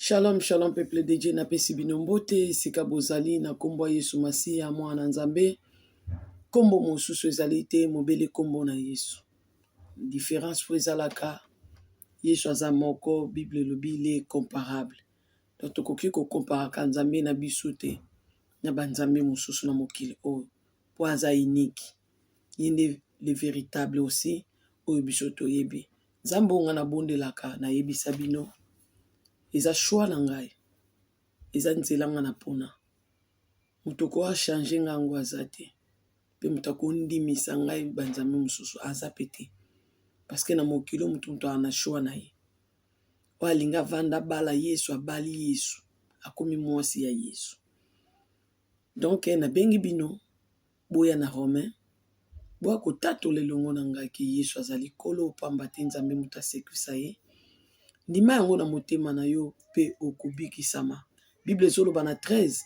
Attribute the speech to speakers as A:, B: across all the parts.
A: Shalom, shalom peuple de Dieu, napesi bino mbote esika bozali na nkombo ya Yesu Masiya mwana Nzambe. Nkombo mosusu ezali te mobele nkombo na Yesu. Difference po ezalaka Yesu aza moko, Bible elobi il est comparable. Donc tokoki kokomparaka Nzambe na biso te na banzambe mosusu na mokili oyo po aza unique. Ye nde le veritable aussi oyo biso toyebi. Nzambe oyo ngai nabondelaka nayebisa bino eza choix na ngai, eza nzela ngai napona. Moto okoki achange ngai yango aza te mpe moto akondimisa ngai banzambe mosusu aza pe te parce que na mokili oyo moto moto aza na choix na ye. Oyo alingi avanda abala Yesu abali Yesu akomi mwasi ya Yesu. Donc nabengi bino boya na Romain boya kotatola elongo na ngai ke Yesu azali Nkolo pamba te Nzambe moto asekwisa ye. Ndima yango na motema na yo mpe okobikisama. Bible ezoloba na 13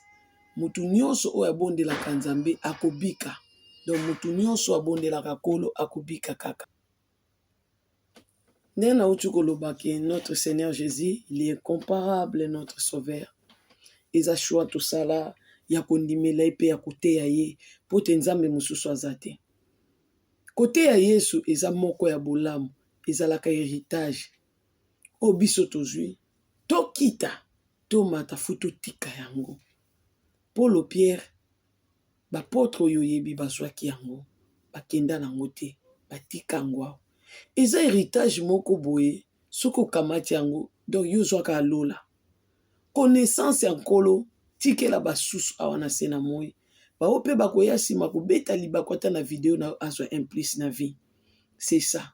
A: motu nyonso oyo abondelaka Nzambe akobika. Donc motu nyonso abondelaka Nkolo akobika kaka. Ndenge nauti koloba ke notre Seigneur Jésus, il est incomparable notre Sauveur. Eza choix tosala ya kondimela ye mpe ya koteya ye mpo te Nzambe mosusu aza te. Koteya Yesu eza moko ya bolamu, ezalaka héritage oyo biso tozwi, tokita tomata fu totika yango. Polo Pierre ba apotre oyo oyebi bazwaki yango bakenda nango te batika yango awa. Eza héritage moko boye soki okamati yango donc yo ozwaka lola. Connaissance ya Nkolo tikela basusu awa na se na moi bao mpe bakoya nsima kobeta libaku ata na video na azwa un plus na vie. C'est ça.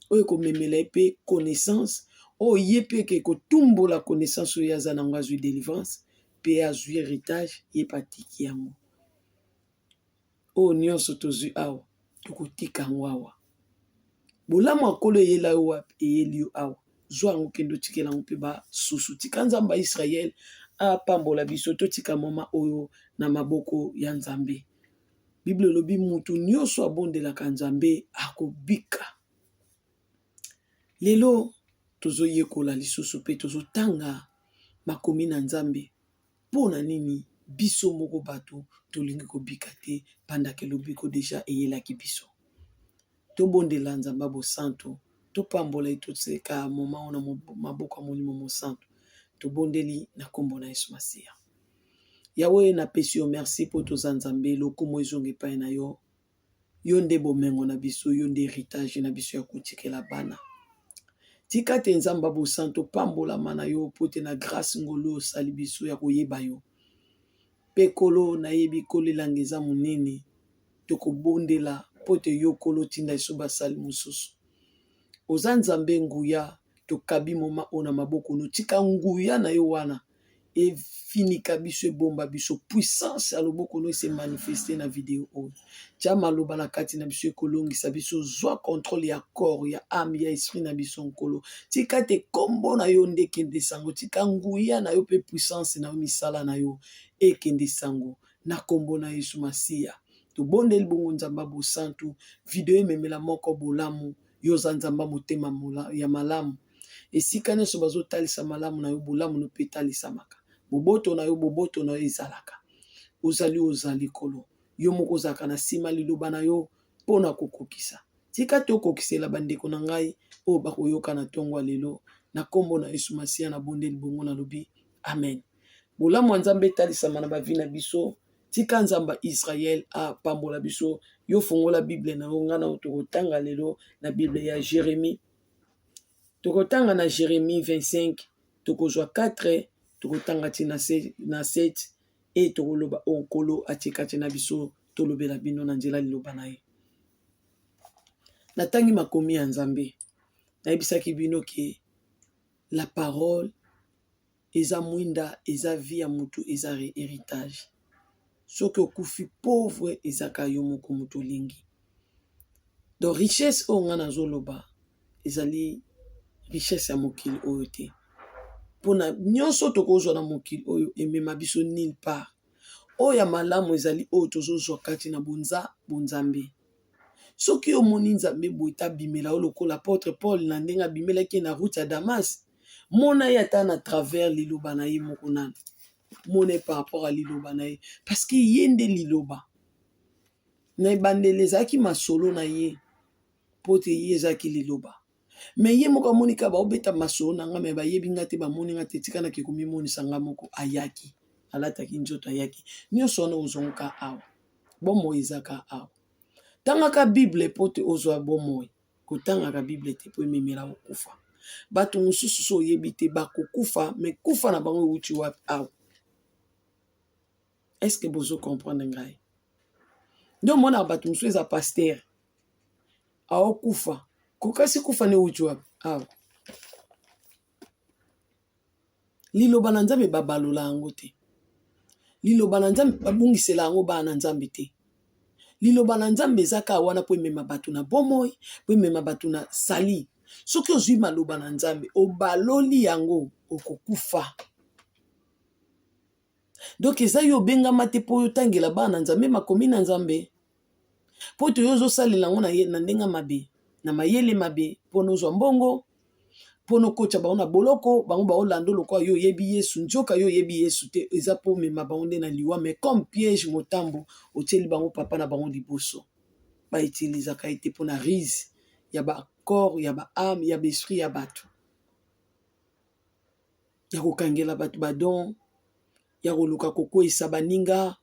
A: Oyo ekomemela ye mpe connaissance oyo ye mpe eke kotumbola connaissance oyo aza nango azwi délivrance mpe azwi héritage ye mpe atiki yango. Oyo nyonso tozwi awa tokotika yango awa. Bolamu ya Nkolo eyela yo wapi? Eyeli yo awa. Zwa yango kende otikela yango mpe basusu. Tika Nzambe ya Israël apambola biso totika moma oyo na maboko ya Nzambe. Bible elobi mutu nyonso abondelaka Nzambe akobika. Lelo tozoyekola lisusu mpe tozotanga makomi na Nzambe. Mpo na nini biso moko bato tolingi kobika te pandake lobiko deja eyelaki biso. Tobondela Nzambe ya bosantu, topambola ye toseka moma oyo na maboko ya Molimo Mosantu. Tobondeli na nkombo na Yesu Masiya. Yawe napesi yo merci mpo toza Nzambe, lokumu ezonga epai na yo. Yo nde bomengo na biso, yo nde héritage na biso ya kotikela bana. Tika te Nzambe ya bosantu pambolama na yo po te na grâce ngolu osali biso ya koyeba yo. Mpe Nkolo nayebi Nkolo elanga eza monene, tokobondela po te yo Nkolo otinda biso basali mosusu. Oza Nzambe nguya, tokabi moma oyo na maboko no. Tika nguya na yo wana efinika biso ebomba biso puissance ya loboko no ese manifeste na video oyo. Tia maloba na kati na biso ekolongisa biso, zwa contrôle ya corps ya âme ya esprit na biso Nkolo. Tika te kombo na yo nde ekende sango, tika nguya na yo mpe puissance na yo misala na yo ekende sango na kombo na Yesu Masiya. Tobondeli bongo Nzambe ya bosantu, video ememela moko bolamu, yo oza Nzambe ya motema ya malamu. Esika nyonso bazotalisa malamu na yo, bolamu no mpe etalisamaka. Boboto na yo, boboto na yo ezalaka. Ozali ozali Nkolo. Yo moko ozalaka na nsima liloba na yo mpo na kokokisa. Tika tokokisela bandeko na ngai oyo bakoyoka na ntongo ya lelo. Na nkombo na Yesu Masiya nabondeli bongo nalobi amen. Bolamu ya Nzambe etalisama na bavi na biso. Tika Nzambe ya Israël apambola biso. Yo fongola Bible na yo, ngai na yo tokotanga lelo na Bible ya Jérémie. Tokotanga na Jérémie 25, tokozwa 4, tokotanga ti na 7 e tokoloba oyo Nkolo atie kati na biso tolobela bino na nzela liloba na ye. Natangi makomi ya Nzambe, nayebisaki bino ke la parole eza mwinda, eza vie ya mutu, eza héritage. Soki okufi pauvre ezaka yo moko moto olingi. Donc richesse oyo nga nazoloba ezali richesse ya mokili oyo te. Mpona nyonso tokozwa na mokili oyo emema biso nulle part. Oyo ya malamu ezali oyo tozozwa kati na bonzambe. Soki omoni Nzambe boye te abimela yo lokola apôtre Paul na ndenge abimelaki ye na route ya Damas. Mona ye ata na travers liloba na ye moko nanu. Mona ye par rapport à liloba na ye. Parce que ye nde liloba. Na ebandeli ezalaki masolo na ye. Mpo te ye ezalaki liloba. Mais ye moko amoni kaka baobeta masolo na nga, mais bayebi nga te, bamoni nga te, tika nake komimonisa nga moko. Ayaki, alataki nzoto, ayaki. Nyonso wana ozonga awa. Bomoi ezaka awa. Tangaka Bible mpo te ozwa bomoi. Kotangaka Bible te mpo ememela kokufa. Bato mosusu so oyebi te bakokufa, mais kufa na bango ewuti wapi awa? Est-ce que bozo comprendre ngai? Nde omonaka bato mosusu eza pasteur aokufa, kokasi kufa ne ewuti wapi awa? Liloba na Nzambe babalola yango te. Liloba na Nzambe babungisela yango bana na Nzambe te. Liloba na Nzambe eza kaka wana mpo emema bato na bomoi, mpo emema bato na sali. Soki ozwi maloba na Nzambe obaloli yango, okokufa. Donc eza yo obengama te mpo otangela bana na Nzambe makomi na Nzambe. Mpo te yo ozosalela yango na ndenge mabe, na mayele mabe, mpo na ozwa mbongo, mpo na okotya bango na boloko, bango baolanda lokola yo oyebi Yesu, nzoka yo oyebi Yesu te, eza mpo omema bango nde na liwa, mais comme piège motambo, otieli bango papa na bango liboso. Bautilisaka ye te mpo na ruse ya ba corps, ya ba âme, ya ba esprit ya bato. Ya kokangela bato ba don, ya koluka kokweyisa baninga,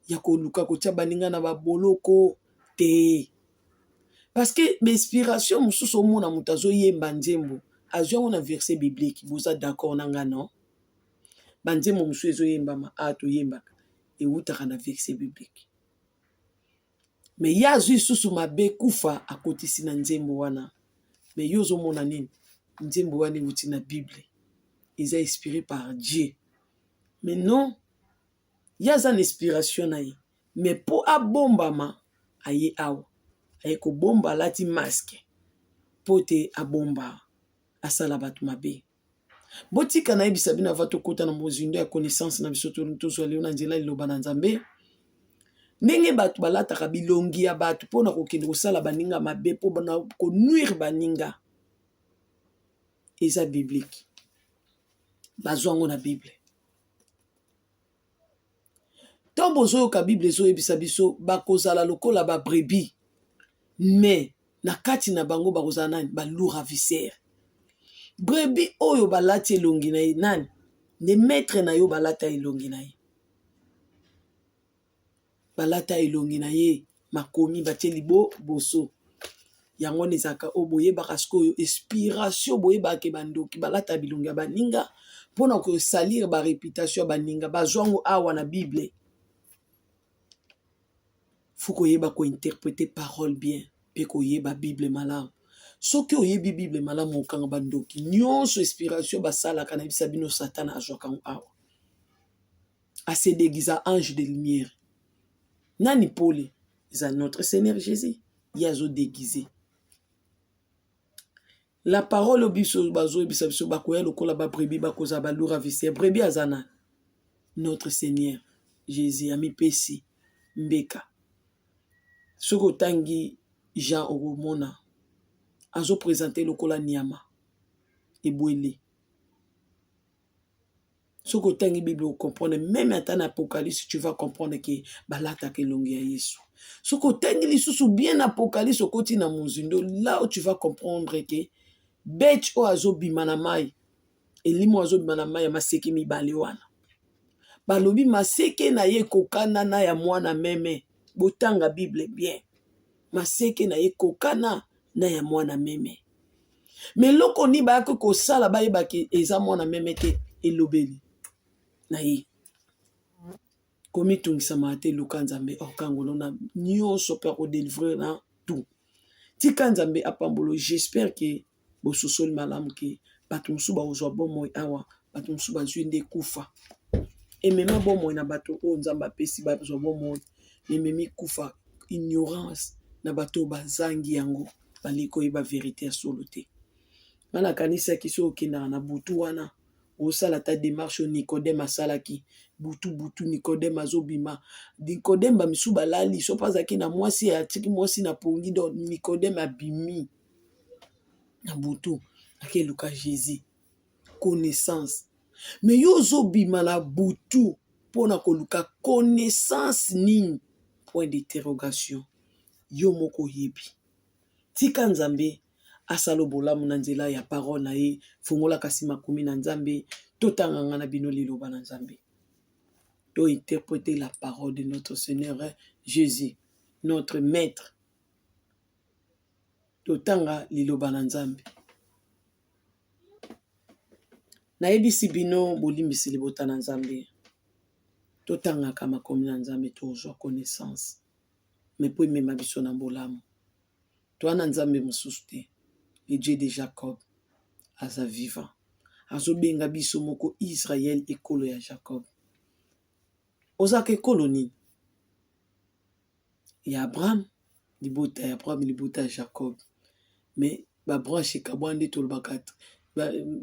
A: ya koluka kotia baninga na baboloko te. Parce que ba inspiration mosusu omona moto azoyemba nzembo, azwi yango na verset biblique, boza d'accord na nga non? Ba nzembo mosusu ezoyembama, awa toyembaka, ewutaka na verset biblique. Mais ye azwi lisusu mabe kufa akotisi na nzembo wana. Mais yo ozomona nini? Nzembo wana ewuti na Bible. Eza inspiré par Dieu. Mais non, ye aza na inspiration na ye. Mais po abombama, aye awa. Aye kobomba, alati masque. Po te abomba, asala bato mabe. Botika nayebisa bino avant tokota na mozindo ya connaissance na biso tozwa lelo na nzela liloba na Nzambe. Ndenge bato balataka bilongi ya bato mpona kokende kosala baninga mabe, mpona konuire baninga, eza biblique. Bazwa yango na Bible. Ntango bozoyoka Bible ezoyebisa biso bakozala lokola ba brebis, mais na kati na bango bakozala nani? Ba loups ravisseurs. Brebis oyo balati elongi na ye nani? Nde maître na yo balata elongi na ye. Balata elongi na ye, makomi batie libo boso. Yango wana ezalaka oyo boyebaka sikoyo inspiration, boyebaka ke bandoki balata bilongi ya baninga mpona kosalir ba reputation ya baninga. Bazwa yango awa na Bible. Faut koyeba kointerpreter parole bien mpe koyeba Bible malamu. Soki oyebi Bible malamu, okanga bandoki nyonso inspiration basalaka. Nayebisa bino, Satana azwaka yango awa. Ase déguisa ange de lumière. Nani pole? Eza notre Seigneur Jésus. Ye azo déguiser. La parole oyo biso bazoyebisa biso, bakoya lokola ba brebis, bakozala ba loups ravisseurs. Brebis aza nani? Notre Seigneur Jésus amipesi mbeka. Soki otangi Jean, okomona azopresente lokola nyama ebwele. Soki otangi Bible, ocomprendre. Même ata na Apocalypse, tu vas comprendre ke balataka elongi ya Yesu. Soki otangi lisusu bien Apocalypse, okoti na mozindo, là où tu vas comprendre ke bête oyo azobima na mai, elimo azobima na mai ya maseke mibale wana, balobi maseke na ye ekokana na ya mwana meme. Botanga Bible bien. Maseke na ye ekokana na ya mwana meme. Mais eloko nini bayaki kosala bayebaki eza mwana meme te? Elobeli na ye. Komitungisama te, luka Nzambe okangolo na nyonso mpe akodelivre na tout. Tika Nzambe apambolo. J'espère ke bososoli malamu ke bato mosusu bakozwa bomoi awa, bato mosusu bazwi nde kufa. Emema bomoi na bato oyo Nzambe apesi bazwa bomoi, ememi kufa, ignorance na bato oyo bazangi yango, balingi koyeba verite ya solo te. Nga nakanisaki soki okendaka na butu wana, osala ata démarche oyo Nicodème asalaki. Butu butu Nicodème azobima. Nicodème bamisu balali, so mpe azalaki na mwasi, atiki mwasi na pongi, donc Nicodème abimi na butu akeluka Jésus. Connaissance. Mais yo ozobima na butu mpo na koluka connaissance nini? Point d'interrogation. Yo moko oyebi. Tika Nzambe asala bolamu na nzela ya parole na ye. Fongola kasi makomi na Nzambe, totanga nga na bino liloba na Nzambe. To interpréter la parole de notre Seigneur Jésus, notre maître. Totanga liloba na Nzambe. Nayebisi bino bolimbisi libota na Nzambe. Totangaka makomi na Nzambe, tozwa connaissance. Mais po emema biso na bolamu. Toa na Nzambe mosusu te. Le Dieu de Jacob aza vivant. Azobenga biso moko Israël, ekolo ya Jacob. Ozalaka ekolo nini? Ya Abraham, libota ya Abraham, libota ya Jacob. Mais ba branche ekabwana nde tolobaka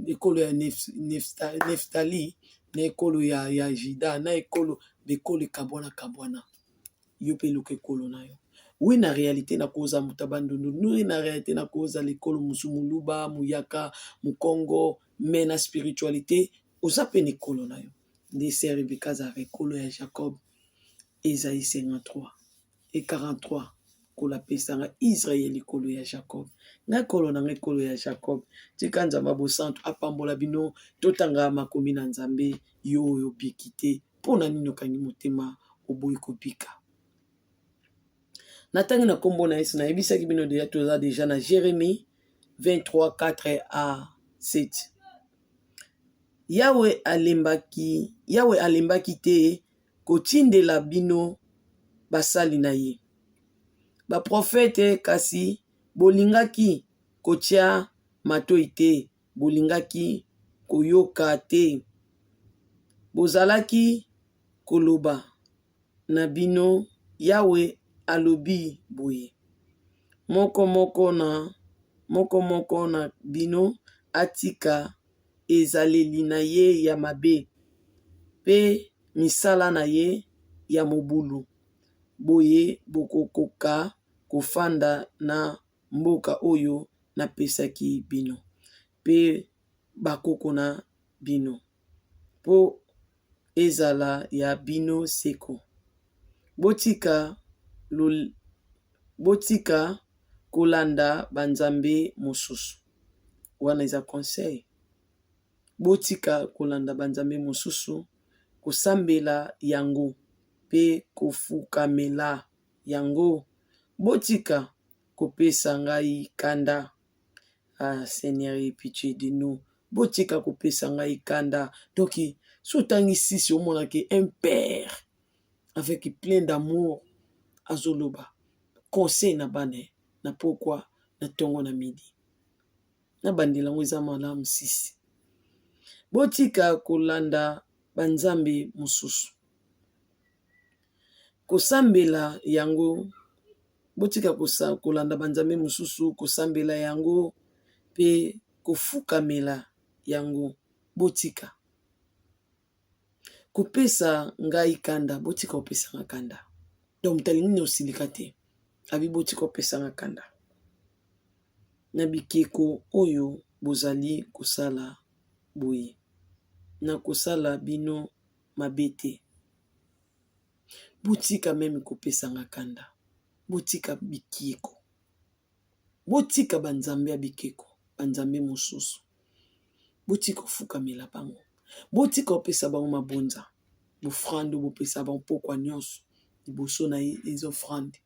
A: ekolo ya Neftali na ekolo ya Juda na ekolo, bekolo ekabwana kabwana. Yo pe luka ekolo na yo. Oui, na réalité na koza moto ya Bandundu, oui, na réalité na koza lekolo mosusu, moluba, muyaka, mukongo, mais na spiritualité oza pe na ekolo na yo. Nde sœur Rebecca azalaka ekolo ya Jacob. Esaïe 53 et 43 Nkolo apesa nga Israël ekolo ya Jacob. Nga ekolo na nga ekolo ya Jacob. Tika Nzambe ya bosantu apambola bino. Totanga makomi na Nzambe. Yo oyo obiki te, mpo na nini okangi motema oboyi kobika? Natangi na kombo na Yesu, nayebisaki bino deja, toza deja na Jérémie 23 4 à 7. Yawe alembaki te kotindela bino basali na ye baprofete, kasi bolingaki kotia matoi te, bolingaki koyoka te. Bozalaki koloba na bino, Yawe alobi boye, moko moko na bino atika ezaleli na ye ya mabe pe misala na ye ya mobulu, boye bokokoka kofanda na mboka oyo napesaki bino pe bakoko na bino, po ezala ya bino seko. Botika kolanda banzambe mosusu. Wana eza conseil. Botika kolanda banzambe mosusu, kosambela yango pe kofukamela yango. Botika kopesa ngai kanda. Ah Seigneur, aie pitié de nous. Botika kopesa ngai kanda. Donc so otangi 6, omonaki un père avec plein d'amour azoloba conseil na bana na pokwa, na tongo, na midi. Na bandela yango eza malamu 6. Botika kolanda banzambe mosusu, kosambela yango. Botika kolanda banzambe mosusu, kosambela yango pe kofukamela yango. Botika kopesa ngai kanda. Botika kopesa nga kanda. Donc moto alingi nini osilika te, abi botika kopesa nga kanda na bikeko oyo bozali kosala boye, na kosala bino mabe te. Botika meme kopesa nga kanda. Botika bikeko, botika banzambe ya bikeko, banzambe mosusu. Botika kofukamela bango, botika kopesa bango mabonza, bofrande bopesa bango pokwa nyonso liboso na ye eza offrande.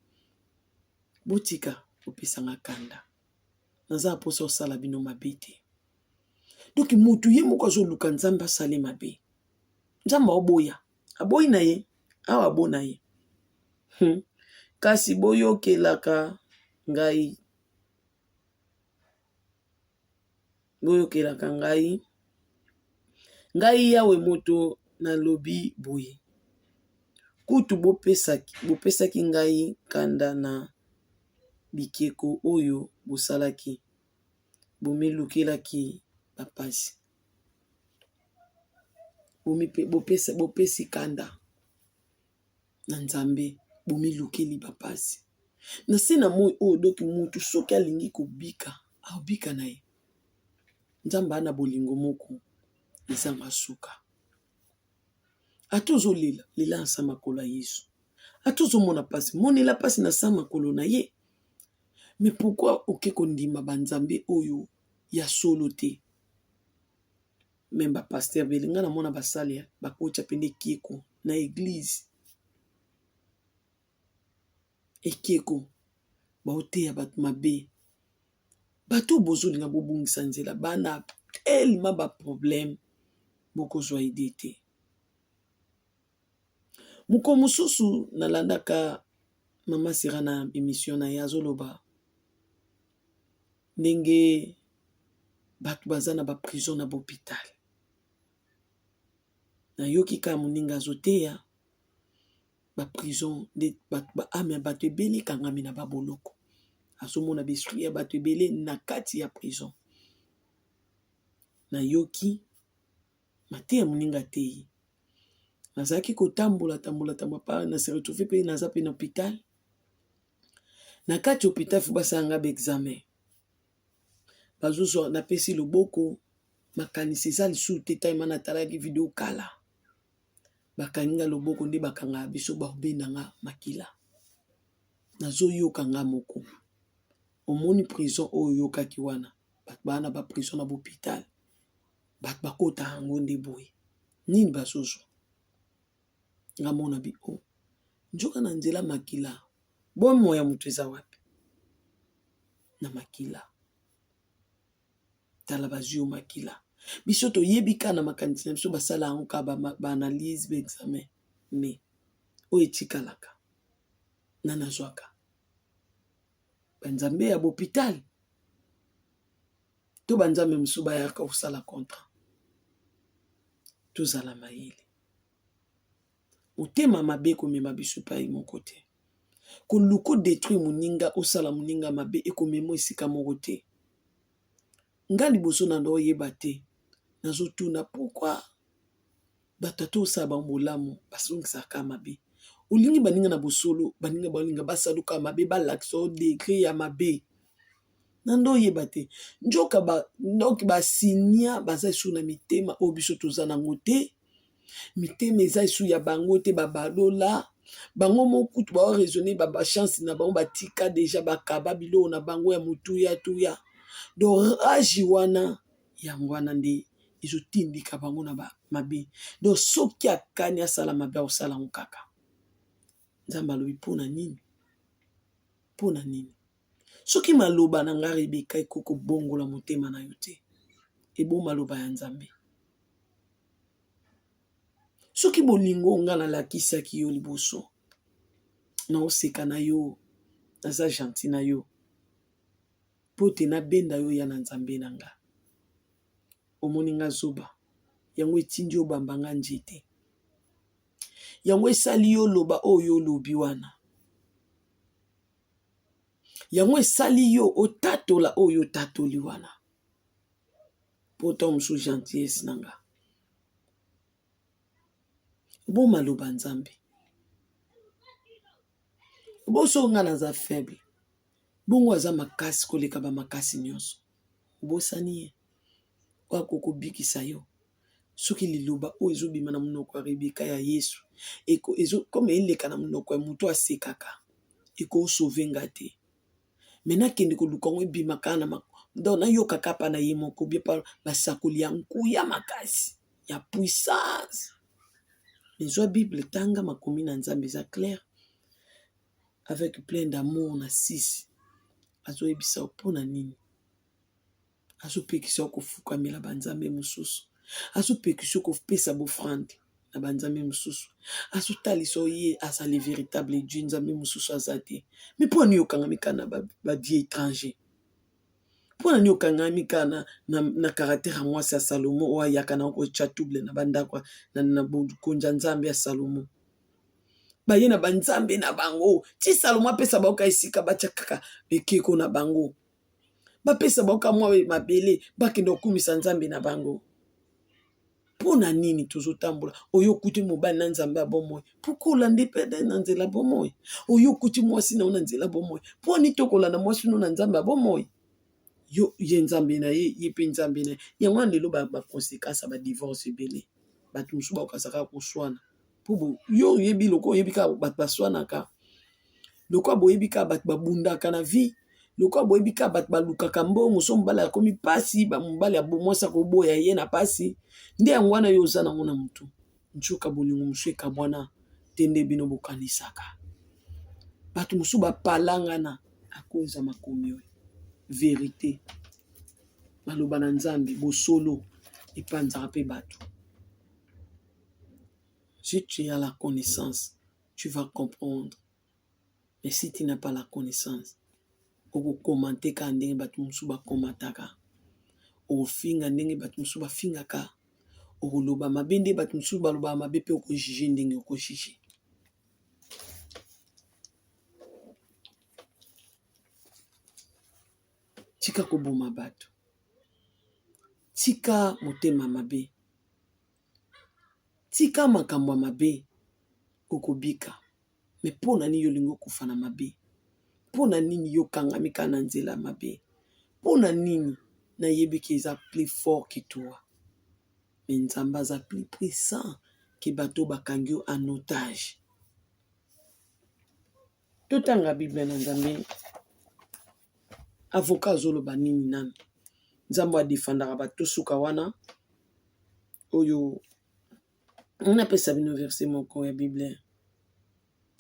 A: Botika kopesa nga kanda, naza na mposa kosala bino mabe te. Donc motu ye moko azoluka Nzambe asale mabe, Nzambe aoboya, aboyi na ye, awa abona ye. Kasi boyokelaka ngai, boyokelaka ngai, ngai Yawe moto nalobi boye. Kutu bopesaki ngai kanda na bikeko oyo bosalaki, bomilukelaki bapasi. Bopesi kanda na Nzambe, bomilukeli bapasi. Na se na moi oyo, donc mutu soki alingi kobika, abika na ye. Nzambe ana bolingo moko. Ezanga suka. Ata ozolela, lela na sa makolo ya Yesu. Ata ozomona pasi, monela pasi na sa makolo na ye. Mais pourquoi oke kondima ba nzambe oyo ya solo te? Meme ba pasteur bele nga namona basali ya bakotya pende ekeko na eglise. Ekeko baoteya bato mabe. Bato oyo bozolinga bobungisa nzela bana tellement ba problème bokozwa idee te. Mokolo mosusu nalandaka mama Sera na emission na ye azoloba ndenge bato baza na ba prison na ba hopital. Nayoki kaka moninga azoteya ba prison nde bato ba ame ya bato ebele ekangami na ba boloko. Azomona ba esprit ya bato ebele na kati ya prison. Nayoki mateya moninga ateyi. Nazalaki kotambola tambola tambola pa na se retrouver pe naza pe na hopital. Na kati ya hopital fo basala nga ba examen. Bazozwa napesi loboko makanisi eza lisusu te tellement natalaki video kala. Bakangi nga loboko nde bakangaka biso babenda nga makila. Nazoyoka nga moko. Omoni prison oyo oyokaki wana bato baa na ba prison na ba hopital. Bato bakota yango nde boye. Nini bazozwa? Nga mona bi o. Oh, nzoka na nzela makila. Bomoi ya moto eza wapi? Na makila. Tala bazwi yo makila. Biso toyebi kaka na makanisi na biso basala yango kaka ba analyse ba examen mais oyo etikalaka na nazwaka ba nzambe ya bopital to ba nzambe mosusu bayaka kosala contrat. Tozala mayele. Motema mabe ekomema biso epai moko te. Koluka o detruire moninga, osala moninga mabe ekomema esika moko te. Nga liboso na ndo oyeba te, nazotuna pourquoi bato ata osala bango bolamu bazongisaka kaka mabe. Olingi baninga na bosolo, baninga balinga basaluka mabe, balakisa yo degre ya mabe. Na ndo oyeba te. Nzoka ba, donc ba signa baza lisusu na mitema oyo biso toza nango te. Mitema eza lisusu ya bango te, babalola bango moko kutu bao raisonner ba ba chance na bango batika deja bakaba biloko na bango ya motuya tuya. Donc rage wana yango wana nde ezotindika bango na ba mabe. Donc soki akani asala mabe akosala yango kaka. Nzambe alobi mpo na nini? Mpo na nini? Soki maloba na nga Rebecca ekoki kobongola motema na yo te, ebo maloba ya Nzambe. Soki bolingo nga nalakisaki yo liboso, naoseka na yo, naza gentil na yo, mpo te nabenda yo ya na Nzambe na nga. Omoni nga zoba, yango etindi yo obamba nga nzete. Yango esali yo oloba oyo olobi wana. Yango esali yo otatola oyo otatoli wana. Po ntango mosusu gentillesse na nga. Bo maloba Nzambe. Boso nga naza faible. Bongo aza makasi koleka ba makasi nyonso. Obosani ye. Oyo akoki kobikisa yo. Soki liloba oyo ezobima na monoko ya Rebecca ya Yesu, eko, ezo, comme eleka na monoko ya moto asekaka, eko sauver nga te. Mais nakende koluka yango ebima kaka na donc nayoka kaka pa na ye moko bien pa basakoli ya nkuya makasi ya puissance. Mais zwa Bible tanga makomi na Nzambe eza clair avec plein d'amour na 6 azoyebisa yo mpo na nini azopekisa yo kofukamela banzambe mosusu, azopekisa yo kopesa bofrande na banzambe mosusu, azotalisa yo ye azali véritable Dieu, nzambe mosusu aza te. Mais mpo na nini okangami kaka na ba dieu étranger? Mpo na nini okangami kaka na, na, na caractère ya mwasi ya Salomo oyo ayaka na kotya trouble na bandako na, na bokonzi ya nzambe ya Salomo? Baye na banzambe na bango ti Salomo apesa bango kaka esika batya kaka ekeko na bango. Bapesa bango ka mwa mabele bakende kokumisa nzambe na bango. Mpo na nini tozotambola? Oyo okuti mobali na nzambe ya bomoi, pourquoi olandi mpe na nzela bomoi? Oyo okuti mwasi na yo na nzela bomoi, mpo nini tokolanda mwasi no na nzambe ya bomoi? Yo ye nzambe na ye, ye mpe nzambe na ye. Yango wana lelo baconséquence ya badivorce ebele. Bato mosusu bakokasa kaka koswana mpo yo oyebi lokola oyebi kaka bato baswanaka, lokola boyebi kaka bato babundaka na vie, lokola boyebi kaka bato balukaka mbongo. So mobali akomi mpasi, mobali ya mwasi akoboya ye na mpasi, nde yango wana yo oza nango na motu. Nsuka bolingo mosusu ekabwana te nde bino bokanisaka. Bato mosusu bapalangana akoza makomi oyo. Verite, maloba na Nzambe, bosolo epanzaka mpe bato. Si tu as la connaissance, tu vas comprendre. Mais si tu n'as pas la connaissance, okokomante kaka ndenge bato mosusu bakomataka, okofinga ndenge bato mosusu bafingaka, okoloba mabe nde bato mosusu balobaka mabe, mpe okojuge ndenge okojuge. Tika koboma bato, tika motema mabe, tika makambo ya mabe, okobika. Me mpo na nini yo olingi okufa na mabe? Mpo na nini yo okangami kaka na nzela mabe? Mpo na nini? Nayebi ke eza plus fort que toi, mais Nzambe aza plus puissant ke bato bakangi yo en otage. Totanga Bible na Nzambe. Avocat azoloba nini nanu? Nzambe adefendaka bato. Tosuka wana. Oyo napesa bino verset moko ya Bible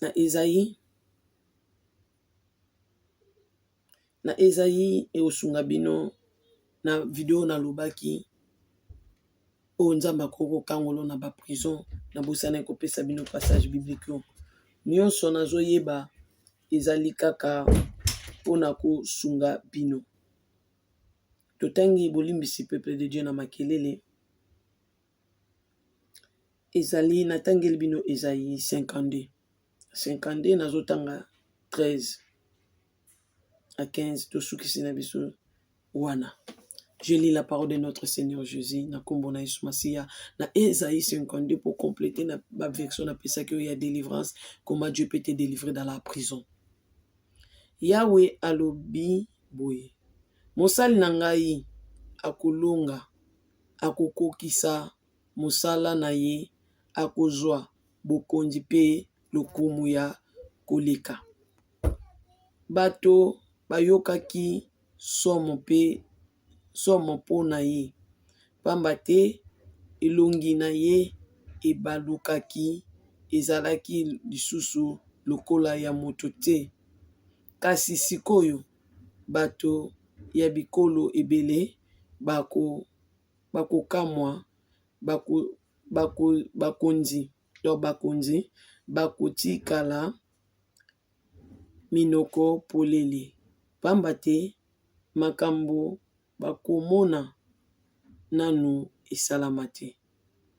A: na Esaïe. Na Esaïe ekosunga bino na video nalobaki oyo Nzambe akoki kokangola na ba prison. Nabosani kopesa bino passage biblique oyo. Nyonso nazoyeba ezali kaka mpona kosunga bino. Totangi bolimbisi peuple de Dieu na makelele. Ezali natangeli bino Esaïe 52. 52 nazotanga 13 à 15, tosukisi na biso wana. Je lis la parole de notre Seigneur Jésus na kombo na Yesu Masiya na Esaïe 52 pour compléter na ba version napesaki oyo ya délivrance, comment Dieu peut te délivrer dans la prison. Yahweh alobi boye: mosali na ngai akolonga, akokokisa mosala na ye, akozwa bokonzi mpe lokumu ya koleka. Bato bayokaki somo mpe somo mpo na ye, pamba te elongi na ye ebalukaki, ezalaki lisusu lokola ya moto te. Kasi sikoyo bato ya bikolo ebele bakokamwa, bakonzi to bakonzi bakotikala minoko polele, pamba te makambo bakomona nanu esalama te,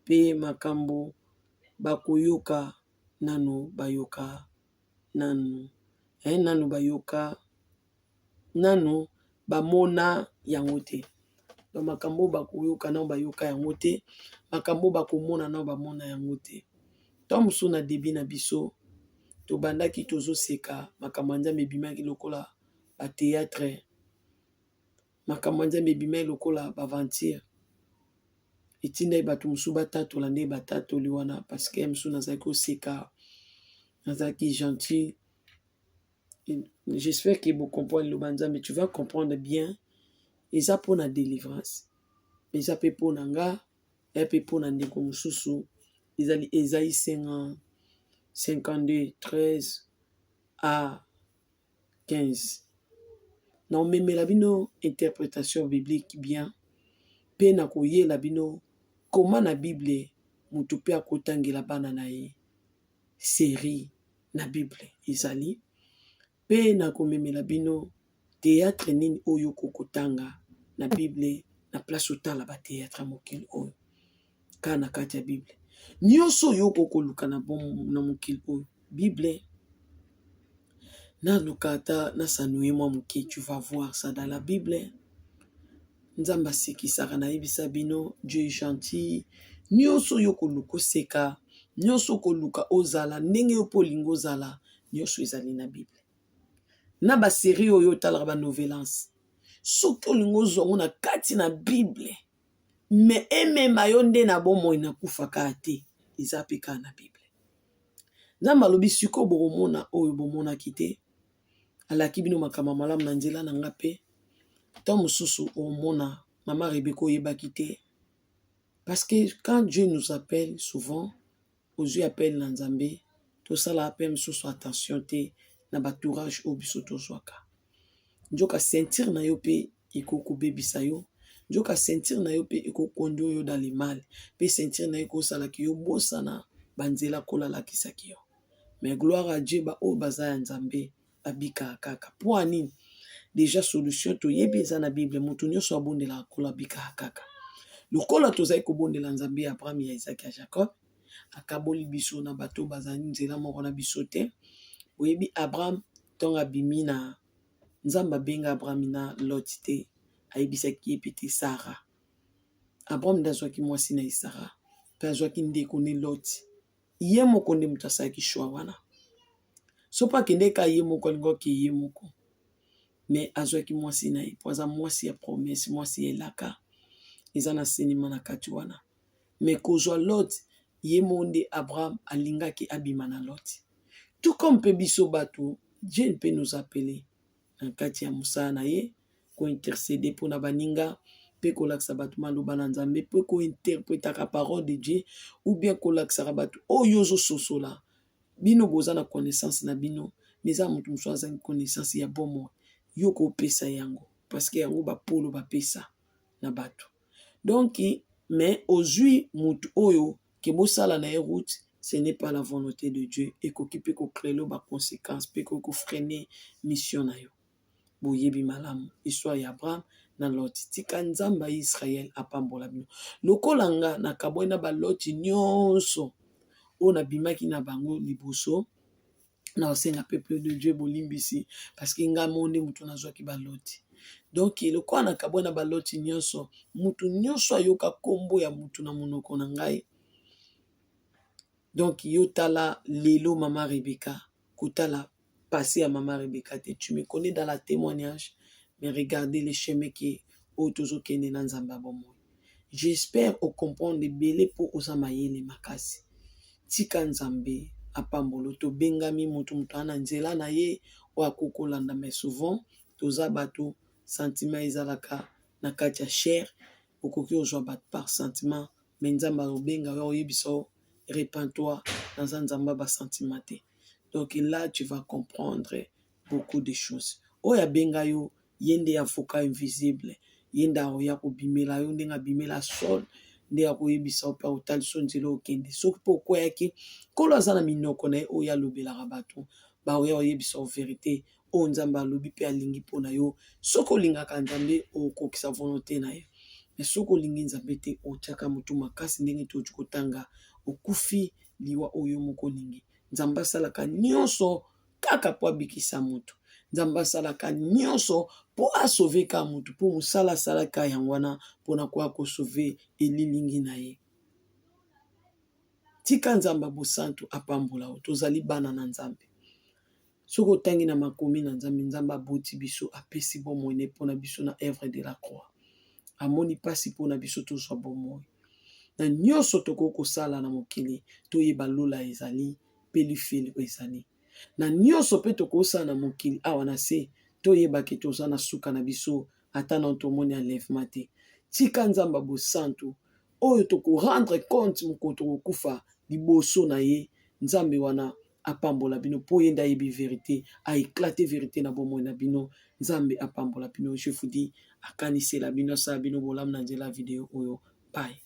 A: mpe makambo bakoyoka nanu bayoka nanu nanu bayoka nanu bamona yango te. Donc makambo bakoyoka nanu bayoka yango te, makambo bakomona nanu bamona yango te. Ntango mosusu na début na biso tobandaki tozoseka, makambo ya Nzambe ebimaki lokola bathéâtre, makambo ya Nzambe ebimaki lokola baventure. Etindaki bato mosusu batatola nde batatoli wana, parce que mosusu nazalaki koseka, nazalaki gentil. J'espère que vous comprenez liloba Nzambe. Tu vas comprendre bien. Eza mpona délivrance, eza mpe mpona nga, eza mpe mpona ndeko mosusu. Ezali Esaïe 52 13 à 15. Na omemela bino interprétation biblique bien, mpe na koyela bino koma na Bible motu mpe akotangela bana na ye série na Bible ezali, mpe na komemela bino théâtre nini oyo kokotanga na Bible na place otala ba théâtre ya mokili oyo. Kaka na kati ya Bible nyonso oyo okokoluka na mokili oyo Bible naluka ata nasanuye mwa moke, tu vas voir ça dans la Bible. Nzambe asekisaka, nayebisa bino, Dieu est gentil. Nyonso oyo okoluka oseka, nyonso okoluka ozala ndenge yo mpo olingi ozala, nyonso ezali na Bible. Na basérie oyo otalaka, banovelas. Soki olingi ozwa yango na kati na Bible, me emema yo nde na bomoi na kufa kaka te, eza mpe kaka na Bible. Nzambe alobi sikoyo bokomona oyo bomonaki te, alaki bino makambo ya malamu na nzela na nga mpe ntango mosusu okomona mama Rebecca oyebaki te. Parce que quand Dieu nous appelle souvent, ozwi appel na Nzambe, tosala pe mosusu attention te na ba tourage oyo biso tozwaka. Nzoka ceinture na yo pe ekoki kobebisa yo, nzoka ceinture na yo pe ekoki conduire yo dans le mal, pe ceinture na yo ekosala ke yo obosana ba nzela Nkolo alakisaki yo. Mais gloire à Dieu, ba oyo baza ya Nzambe babikaka kaka. Mpo ya nini? Deja solution toyebi eza na Bible, moto nyonso abondelaka Nkolo abikaka kaka. Lokola tozali kobondela Nzambe ya Abraham, ya Isaac, ya Jacob, akaboli biso na bato bazali nzela moko na biso te. Boyebi Abraham ntango abimi na Nzambe abenga Abraham na Lot te, ayebisaki ye pe te Sara. Abraham nde azwaki mwasi na ye Sara, mpe azwaki ndeko ne Lot. Ye moko nde moto asalaki choix wana. Soki akendeki kaka ye moko, alingi ake ye moko. Mais azwaki mwasi na ye mpo aza mwasi ya promesse, mwasi ya elaka. Eza na sinema na kati wana. Mais kozwa Lot, ye moko nde Abraham alingaki abima na Lot. Tout comme mpe biso bato, Dieu peut nous appeler na kati ya mosala na ye, ko interceder mpo na baninga, mpe kolakisa bato maloba na Nzambe, mpe ko interpretaka parole de Dieu, ou bien kolakisaka bato oyo ozososola. Bino boza na connaissance na bino, mais eza moto mosusu azangi connaissance ya bomoi. Yo kopesa yango, parce que yango bapolo bapesa na bato. Donc, mais ozwi moto oyo ke bosala na ye route, ce n'est pas la volonté de Dieu. Ekoki mpe ko créer ba conséquences, mpe ekoki ko freiner mission na yo. Boyebi malamu histoire ya Abraham na Lot. Tika Nzambe ya Israël apambola bino. Lokola nga nakabwani na ba Lot nyonso oyo nabimaki na bango liboso, na kosenga peuple de Dieu bolimbisi parce que nga moko nde moto nazwaki ba Lot. Donc lokola nakabwani na ba Lot nyonso, moto nyonso ayoka kombo ya moto na monoko na ngai. Donc yo tala lelo mama Rebecca, kotala passé ya mama Rebecca te. Tu me connais dans la témoignage, mais regardez le chemin qui oyo tozokende na Nzambe ya bomoi. J'espère ocomprendre ebele mpo oza mayele makasi. Tika Nzambe apambola. Tobengami moto moto aza na nzela na ye oyo akoki kolanda, mais souvent toza bato sentiment ezalaka na kati ya chair. Okoki kozwa bato par sentiment, mais Nzambe akobenga yo, akoyebisa yo repens-toi, naza Nzambe ya ba sentiment te. Donc là tu vas comprendre beaucoup de choses. Oyo abenga yo, ye nde avocat invisible, ye nde akoya kobimela yo ndenge abimela Saul, nde akoyebisa yo mpe akotalisa yo nzela okende. Soki mpe okweyaki, Nkolo aza na minoko na ye oyo alobelaka bato, bakoya koyebisa yo verité oyo Nzambe alobi mpe alingi mpo na yo. Soki olingaka Nzambe, okokisa volonté na ye. Mais soki olingi Nzambe te, otiaka motu makasi ndenge toyoti kotanga, okufi liwa oyo moko olingi. Nzambe asalaka nyonso kaka mpo abikisa motu. Nzambe asalaka nyonso mpo asauve kaka motu, mpo mosala asalaka yango wana mpona koya kosauve elilingi na ye. Tika Nzambe ya bosantu apambola yo. Tozali bana na Nzambe. Soki otangi na makomi na Nzambe, Nzambe aboti biso, apesi bomoi na ye mpona biso na œuvre de la croix. Amoni mpasi mpona biso tozwa bomoi. Na nyonso tokoki kosala na mokili, toyeba lola ezali mpe lifelo ezali. Na nyonso mpe tokosala na mokili awa na se, toyeba ke toza na suka na biso, ata nano tomoni enlèvement te. Tika Nzambe ya bosantu oyo tokorendre compte mokolo tokokufa liboso na ye, Nzambe wana apambola bino mpo ye nde ayebi verité, aéclate verité na bomoi na bino. Nzambe apambola bino. Je vous dis, akanisela bino, asala bino bolamu na nzela ya video oyo. Bye.